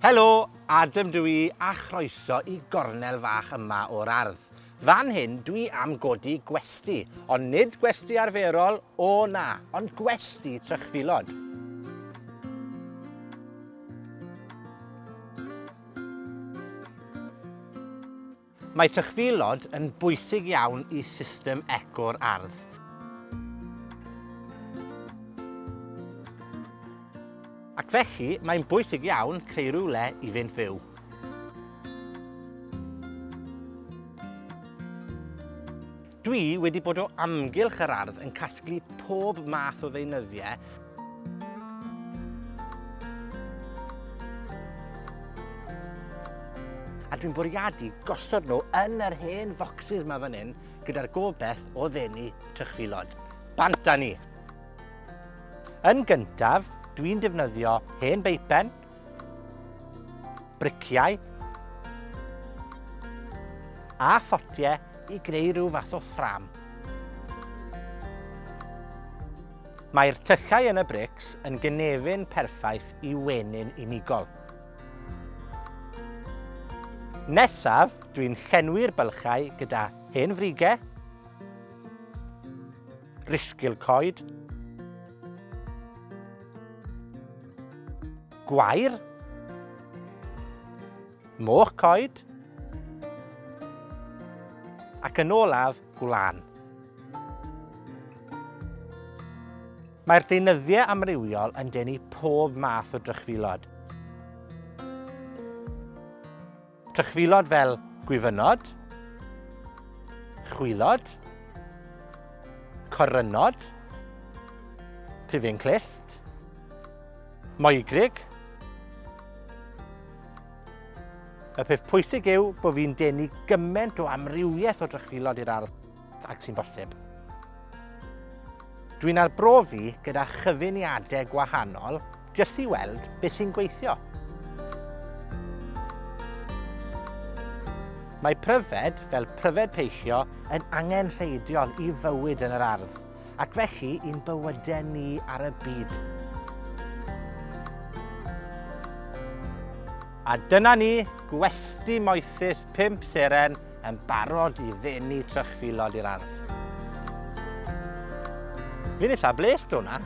Helo, Adam dw i, a chroeso i gornel fach yma o'r ardd. Fan hyn, dwi am godi gwesty, ond nid gwesty arferol, o na, ond gwesty trychfilod. Mae trychfilod yn bwysig iawn i system eco'r ardd. Ac felly, mae'n bwysig iawn creu rhywle i fynd fyw. Dwi wedi bod o amgylch yr ardd yn casglu pob math o ddeunyddiau a dwi'n bwriadu gosod nhw yn yr hen focsys 'ma fan 'yn gyda'r gobeth o ddenu trychfilod. Bant â ni! Yn gyntaf, dwi'n defnyddio hen beipen, briciau a photiau i greu rhyw fath o ffrâm. Mae'r tyllau yn y brics yn gynefin perffaith i wenyn unigol. Nesaf, dwi'n llenwi'r bylchau gyda hen frige, rhisgl coed, gwair, moch coed, ac yn olaf, gwlân. Mae'r deunyddiau amrywiol yn denu pob math o drychfilod. Trychfilod fel gwyfynod, chwilod, corynod, pryfyn clust, moegrug. Y peth pwysig yw bod fi'n denu gymaint o amrywiaeth o drychfilod i'r ardd ag sy'n bosib. Dwi'n arbrofi gyda chyfuniadau gwahanol jyst i weld beth sy'n gweithio. Mae pryfed, fel pryfed peillio, yn angenrheidiol i fywyd yn yr ardd, ac felly i'n bywydau ni ar y byd. A dyna ni, gwesty moethus 5 seren yn barod i ddenu trychfilod i'r ardd. Fi'n eitha bles 'da hwnna.